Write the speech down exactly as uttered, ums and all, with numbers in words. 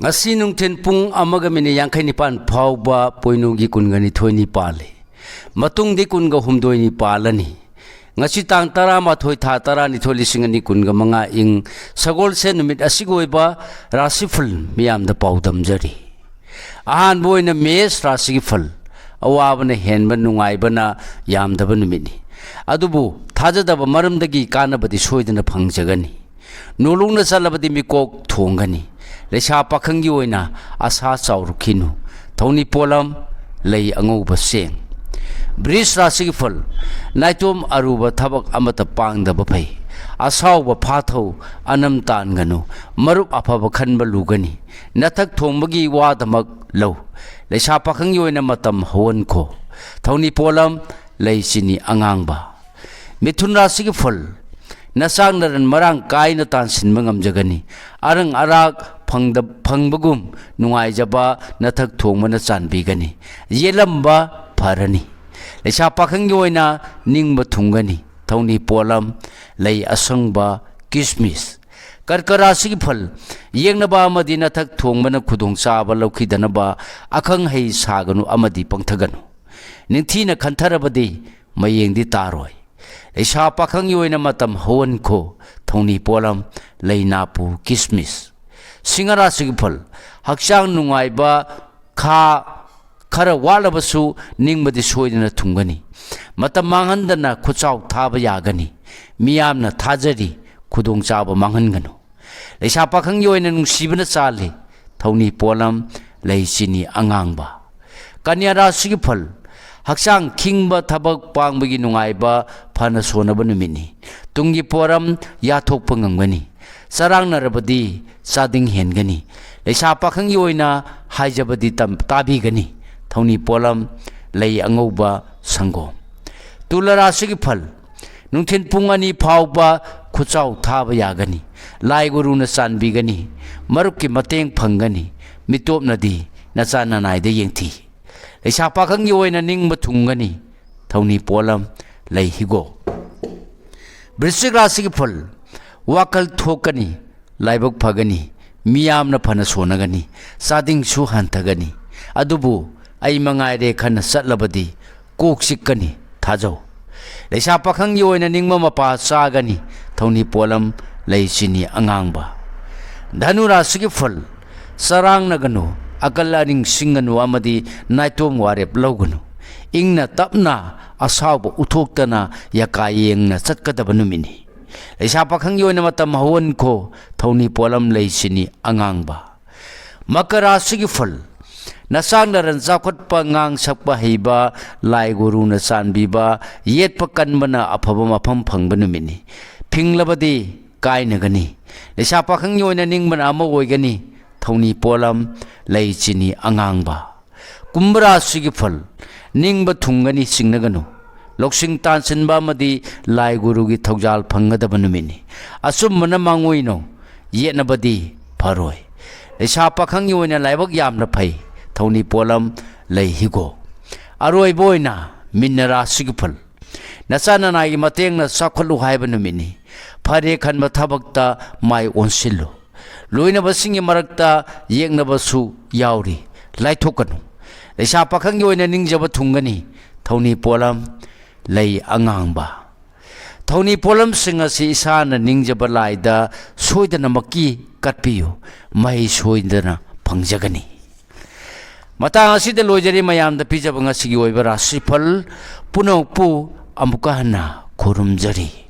ꯑꯁꯤ ꯅꯨꯡꯊꯤꯜ ꯄꯨꯡ ꯑꯃꯒ ꯃꯤꯅꯤꯠ ꯌꯥꯡꯈꯩ ꯅꯤꯄꯥꯟ ꯐꯥꯎꯕ ꯄꯣꯏꯅꯨꯒꯤ ꯀꯨꯟꯒ ꯅꯤꯊꯣꯏꯅꯤ ꯄꯥꯜꯂꯤ꯫ ꯃꯇꯨꯡꯗꯤ ꯀꯨꯟꯒ ꯍꯨꯝꯗꯣꯏꯅꯤ ꯄꯥꯜꯂꯅꯤ꯫ ꯉꯁꯤ ꯇꯥꯡ ꯇꯔꯥꯃꯥꯊꯣꯏ, ꯊꯥ ꯇꯔꯥꯅꯤꯊꯣꯏ, ꯂꯤꯁꯤꯡ ꯑꯅꯤ ꯀꯨꯟꯒ ꯃꯉꯥ, ꯏꯪ ꯁꯒꯣꯜꯁꯦꯟ ꯅꯨꯃꯤꯠ ꯑꯁꯤꯒꯤ ꯑꯣꯏꯕ ꯔꯥꯁꯤꯐꯜ ꯃꯤꯌꯥꯝꯗ ꯄꯥꯎꯗꯝꯖꯔꯤ꯫ ꯑꯍꯥꯟꯕ ꯑꯣꯏꯅ ꯃꯦꯁ ꯔꯥꯁꯤꯒꯤ ꯐꯜ꯫ ꯑꯋꯥꯕꯅ ꯍꯦꯟꯕ, ꯅꯨꯡꯉꯥꯏꯕꯅ ꯌꯥꯝꯗꯕ ꯅꯨꯃꯤꯠꯅꯤ꯫ ꯑꯗꯨꯕꯨ ꯊꯥꯖꯗꯕ ꯃꯔꯝꯗꯒꯤ ꯀꯥꯟꯅꯕꯗꯤ ꯁꯣꯏꯗꯅ ꯐꯪꯖꯒꯅꯤ꯫ ꯅꯣꯂꯨꯛꯅ ꯆꯠꯂꯕꯗꯤ ꯃꯤꯀꯣꯛ ꯊꯣꯡꯒꯅꯤ꯫ ꯂꯩꯁꯥ ꯄꯥꯈꯪꯒꯤ ꯑꯣꯏꯅ ꯑꯁꯥ ꯆꯥꯎꯔꯛꯈꯤꯅꯨ꯫ ꯊꯧꯅꯤ ꯄꯣꯠꯂꯝ, ꯂꯩ ꯑꯉꯧꯕ ꯆꯦꯡ꯫ ꯕ꯭ꯔꯤꯖ ꯔꯥꯁꯤꯒꯤ ꯐꯜ꯫ ꯅꯥꯏꯇꯣꯝ ꯑꯔꯨꯕ ꯊꯕꯛ ꯑꯃꯠꯇ ꯄꯥꯡꯗꯕ ꯐꯩ꯫ ꯑꯁꯥꯎꯕ ꯐꯥꯊꯧ, ꯑꯅꯝ ꯇꯥꯟꯒꯅꯨ꯫ ꯃꯔꯨꯞ ꯑꯐꯕ ꯈꯟꯕ ꯂꯨꯒꯅꯤ꯫ ꯅꯊꯛ ꯊꯣꯡꯕꯒꯤ ꯋꯥꯗꯃꯛ ꯂꯧ꯫ ꯂꯩꯁꯥ ꯄꯥꯈꯪꯒꯤ ꯑꯣꯏꯅ ꯃꯇꯝ ꯍꯧꯍꯟꯈꯣ꯫ ꯊꯧꯅꯤ ꯄꯣꯠꯂꯝ, ꯂꯩ ꯆꯤꯅꯤ ꯑꯉꯥꯡꯕ꯫ ꯃꯤꯊꯨꯟ ꯔꯥꯁꯤꯒꯤ ꯐꯜ꯫ ꯅꯆꯥꯛ ꯅꯔꯟ ꯃꯔꯥꯡ ꯀꯥꯏꯅ ꯇꯥꯟꯁꯤꯟꯕ ꯉꯝꯖꯒꯅꯤ꯫ ꯑꯔꯪ ꯑꯔꯥꯛ ꯐꯪꯗ-, ꯐꯪꯕꯒꯨꯝ ꯅꯨꯡꯉꯥꯏꯖꯕ ꯅꯊꯛ ꯊꯣꯡꯕꯅ ꯆꯥꯟꯕꯤꯒꯅꯤ꯫ ꯌꯦꯠꯂꯝꯕ ꯐꯔꯅꯤ꯫ ꯂꯩꯁꯥ ꯄꯥꯈꯪꯒꯤ ꯑꯣꯏꯅ ꯅꯤꯡꯕ ꯊꯨꯡꯒꯅꯤ꯫ ꯊꯧꯅꯤ ꯄꯣꯠꯂꯝ, ꯂꯩ ꯑꯁꯪꯕ, ꯀꯤꯁꯃꯤꯁ꯫ ꯀꯔꯀ ꯔꯥꯁꯤꯒꯤ ꯐꯜ꯫ ꯌꯦꯛꯅꯕ ꯑꯃꯗꯤ ꯅꯊꯛ ꯊꯣꯡꯕꯅ ꯈꯨꯗꯣꯡꯆꯥꯕ ꯂꯧꯈꯤꯗꯅꯕ ꯑꯈꯪ ꯑꯍꯩ ꯁꯥꯒꯅꯨ ꯑꯃꯗꯤ ꯄꯪꯊꯒꯅꯨ꯫ ꯅꯤꯡꯊꯤꯅ ꯈꯟꯊꯔꯕꯗꯤ ꯃꯌꯦꯡꯗꯤ ꯇꯥꯔꯣꯏ꯫ ꯂꯩꯁꯥ ꯄꯥꯈꯪꯒꯤ ꯑꯣꯏꯅ ꯃꯇꯝ ꯍꯧꯍꯟꯈꯣ꯫ ꯊꯧꯅꯤ ꯄꯣꯠꯂꯝ, ꯂꯩ ꯅꯥꯄꯨ, ꯀꯤꯁꯃꯤꯁ꯫ ꯁꯤꯡꯍ ꯔꯥꯁꯤꯒꯤ ꯐꯜ꯫ ꯍꯛꯆꯥꯡ ꯅꯨꯡꯉꯥꯏꯕ ꯈꯥ ꯈꯔ ꯋꯥꯠꯂꯕꯁꯨ ꯅꯤꯡꯕꯗꯤ ꯁꯣꯏꯗꯅ ꯊꯨꯡꯒꯅꯤ꯫ ꯃꯇꯝ ꯃꯥꯡꯍꯟꯗꯅ ꯈꯨꯠꯆꯥꯎ ꯊꯥꯕ ꯌꯥꯒꯅꯤ꯫ ꯃꯤꯌꯥꯝꯅ ꯊꯥꯖꯔꯤ, ꯈꯨꯗꯣꯡꯆꯥꯕ ꯃꯥꯡꯍꯟꯒꯅꯨ꯫ ꯂꯩꯁꯥ ꯄꯥꯈꯪꯒꯤ ꯑꯣꯏꯅ ꯅꯨꯡꯁꯤꯕꯅ ꯆꯥꯜꯂꯤ꯫ ꯊꯧꯅꯤ ꯄꯣꯠꯂꯝ, ꯂꯩ ꯆꯤꯅꯤ ꯑꯉꯥꯡꯕ꯫ ꯀꯟꯌꯥ ꯔꯥꯁꯤꯒꯤ ꯐꯜ꯫ ꯍꯛꯆꯥꯡ ꯈꯤꯡꯕ, ꯊꯕꯛ ꯄꯥꯡꯕꯒꯤ ꯅꯨꯡꯉꯥꯏꯕ ꯐꯅ ꯁꯣꯟꯅꯕ ꯅꯨꯃꯤꯠꯅꯤ꯫ ꯇꯨꯡꯒꯤ ꯄꯣꯔꯝ ꯌꯥꯊꯣꯛꯄ ꯉꯝꯒꯅꯤ꯫ ꯆꯔꯥꯡꯅꯔꯕꯗꯤ ꯆꯥꯗꯤꯡ ꯍꯦꯟꯒꯅꯤ꯫ ꯂꯩꯁꯥ ꯄꯥꯈꯪꯒꯤ ꯑꯣꯏꯅ ꯍꯥꯏꯖꯕꯗꯤ ꯇꯝ-, ꯇꯥꯕꯤꯒꯅꯤ꯫ ꯊꯧꯅꯤ ꯄꯣꯠꯂꯝ, ꯂꯩ ꯑꯉꯧꯕ, ꯁꯪꯒꯣꯝ꯫ ꯇꯨꯂꯥ ꯔꯥꯁꯤꯒꯤ ꯐꯜ꯫ ꯅꯨꯡꯊꯤꯜ ꯄꯨꯡ ꯑꯅꯤ ꯐꯥꯎꯕ ꯈꯨꯠꯆꯥꯎ ꯊꯥꯕ ꯌꯥꯒꯅꯤ꯫ ꯂꯥꯏ ꯒꯨꯔꯨꯅ ꯆꯥꯟꯕꯤꯒꯅꯤ꯫ ꯃꯔꯨꯞꯀꯤ ꯃꯇꯦꯡ ꯐꯪꯒꯅꯤ꯫ ꯃꯤꯇꯣꯞꯅꯗꯤ ꯅꯆꯥ ꯅꯅꯥꯏꯗ ꯌꯦꯡꯊꯤ꯫ ꯂꯩꯁꯥ ꯄꯥꯈꯪꯒꯤ ꯑꯣꯏꯅ ꯅꯤꯡꯕ ꯊꯨꯡꯒꯅꯤ꯫ ꯊꯧꯅꯤ ꯄꯣꯠꯂꯝ, ꯂꯩ ꯍꯤꯒꯣꯛ꯫ ꯕ꯭ꯔꯤꯁꯤꯛ ꯔꯥꯁꯤꯒꯤ ꯐꯜ꯫ ꯋꯥꯈꯜ ꯊꯣꯛꯀꯅꯤ꯫ ꯂꯥꯏꯕꯛ ꯐꯒꯅꯤ꯫ ꯃꯤꯌꯥꯝꯅ ꯐꯅ ꯁꯣꯟꯅꯒꯅꯤ, ꯆꯥꯗꯤꯡꯁꯨ ꯍꯟꯊꯒꯅꯤ꯫ ꯑꯗꯨꯕꯨ ꯑꯩ ꯃꯉꯥꯏꯔꯦ ꯈꯟꯅ ꯆꯠꯂꯕꯗꯤ ꯀꯣꯛ ꯆꯤꯛꯀꯅꯤ꯫ ꯊꯥꯖꯧ꯫ ꯂꯩꯁꯥ ꯄꯥꯈꯪꯒꯤ ꯑꯣꯏꯅ ꯅꯤꯡꯕ ꯃꯄꯥ ꯆꯥꯒꯅꯤ꯫ ꯊꯧꯅꯤ ꯄꯣꯠꯂꯝ ꯂꯩ ꯆꯤꯅꯤ ꯑꯉꯥꯡꯕ꯫ ꯙꯅꯨ ꯔꯥꯁꯤꯒꯤ ꯐꯜ: ꯆꯔꯥꯡꯅꯒꯅꯨ, ꯑꯀꯜ ꯑꯔꯤꯡ ꯁꯤꯡꯒꯅꯨ ꯑꯃꯗꯤ ꯅꯥꯏꯇꯣꯝ ꯋꯥꯔꯦꯞ ꯂꯧꯒꯅꯨ꯫ ꯏꯪꯅ ꯇꯞꯅ ꯑꯁꯥꯎꯕ ꯎꯠꯊꯣꯛꯇꯅ ꯌꯥꯀꯥ ꯌꯦꯡꯅ ꯆꯠꯀꯗꯕ ꯅꯨꯃꯤꯠꯅꯤ꯫ ꯂꯩꯁꯥ ꯄꯥꯈꯪꯒꯤ ꯑꯣꯏꯅ ꯃꯇꯝ ꯍꯧꯍꯟꯈꯣ꯫ ꯊꯧꯅꯤ ꯄꯣꯠꯂꯝ ꯂꯩ ꯆꯤꯅꯤ ꯑꯉꯥꯡꯕ꯫ ꯃꯀꯔ ꯔꯥꯁꯤꯒꯤ ꯐꯜ: ꯅꯆꯥ ꯅꯔꯟ ꯆꯥꯎꯈꯠꯄ, ꯉꯥꯡ ꯁꯛꯄ ꯍꯩꯕ, ꯂꯥꯏ ꯒꯨꯔꯨꯅ ꯆꯥꯟꯕꯤꯕ, ꯌꯦꯠꯄ ꯀꯟꯕꯅ ꯑꯐꯕ ꯃꯐꯝ ꯐꯪꯕ ꯅꯨꯃꯤꯠꯅꯤ꯫ ꯐꯤꯡꯂꯕꯗꯤ ꯀꯥꯏꯅꯒꯅꯤ꯫ ꯂꯩꯁꯥ ꯄꯥꯈꯪꯒꯤ ꯑꯣꯏꯅ ꯅꯤꯡꯕꯅ ꯑꯃ ꯑꯣꯏꯒꯅꯤ꯫ ꯊꯧꯅꯤ ꯄꯣꯠꯂꯝ ꯂꯩ ꯆꯤꯅꯤ ꯑꯉꯥꯡꯕ꯫ ꯀꯨꯝꯚ ꯔꯥꯁꯤꯒꯤ ꯐꯜ: ꯅꯤꯡꯕ ꯊꯨꯡꯒꯅꯤ, ꯆꯤꯡꯅꯒꯅꯨ꯫ ꯂꯧꯁꯤꯡ ꯇꯥꯟꯁꯤꯟꯕ ꯑꯃꯗꯤ ꯂꯥꯏ ꯒꯨꯔꯨꯒꯤ ꯊꯧꯖꯥꯜ ꯐꯪꯒꯗꯕ ꯅꯨꯃꯤꯠꯅꯤ꯫ ꯑꯆꯨꯝꯕꯅ ꯃꯥꯡꯑꯣꯏꯅꯧ, ꯌꯦꯠꯅꯕꯗꯤ ꯐꯔꯣꯏ꯫ ꯂꯩꯁꯥ ꯄꯥꯈꯪꯒꯤ ꯑꯣꯏꯅ ꯂꯥꯏꯕꯛ ꯌꯥꯝꯅ ꯐꯩ꯫ ꯊꯧꯅꯤ ꯄꯣꯠꯂꯝ ꯂꯩ ꯍꯤꯒꯣꯛ꯫ ꯑꯔꯣꯏꯕ ꯑꯣꯏꯅ ꯃꯤꯟꯅ ꯔꯥꯁꯤꯒꯤ ꯐꯜ: ꯅꯆꯥ ꯅꯅꯥꯏꯒꯤ ꯃꯇꯦꯡꯅ ꯆꯥꯎꯈꯠꯂꯨ ꯍꯥꯏꯕ ꯅꯨꯃꯤꯠꯅꯤ꯫ ꯐꯔꯦ ꯈꯟꯕ ꯊꯕꯛꯇ ꯃꯥꯏ ꯑꯣꯟꯁꯤꯜꯂꯨ꯫ ꯂꯣꯏꯅꯕꯁꯤꯡꯒꯤ ꯃꯔꯛꯇ ꯌꯦꯛꯅꯕꯁꯨ ꯌꯥꯎꯔꯤ꯫ ꯂꯥꯏꯊꯣꯛꯀꯅꯨ꯫ ꯂꯩꯁꯥ ꯄꯥꯈꯪꯒꯤ ꯑꯣꯏꯅ ꯅꯤꯡꯖꯕ ꯊꯨꯡꯒꯅꯤ꯫ ꯊꯧꯅꯤ ꯄꯣꯠꯂꯝ ꯂꯩ ꯑꯉꯥꯡꯕ꯫ ꯊꯧꯅꯤ ꯄꯣꯠꯂꯝꯁꯤꯡ ꯑꯁꯤ ꯏꯁꯥꯅ ꯅꯤꯡꯖꯕ ꯂꯥꯏꯗ ꯁꯣꯏꯗꯅꯃꯛꯀꯤ ꯀꯠꯄꯤꯌꯨ꯫ ꯃꯍꯩ ꯁꯣꯏꯗꯅ ꯐꯪꯖꯒꯅꯤ꯫ ꯃꯇꯥꯡ ꯑꯁꯤꯗ ꯂꯣꯏꯖꯔꯤ꯫ ꯃꯌꯥꯝꯗ ꯄꯤꯖꯕ ꯉꯁꯤꯒꯤ ꯑꯣꯏꯕ ꯔꯥꯁꯤꯐꯜ ꯄꯨꯝꯅꯃꯛꯄꯨ ꯑꯃꯨꯛꯀ ꯍꯟꯅ ꯈꯨꯔꯨꯝꯖꯔꯤ꯫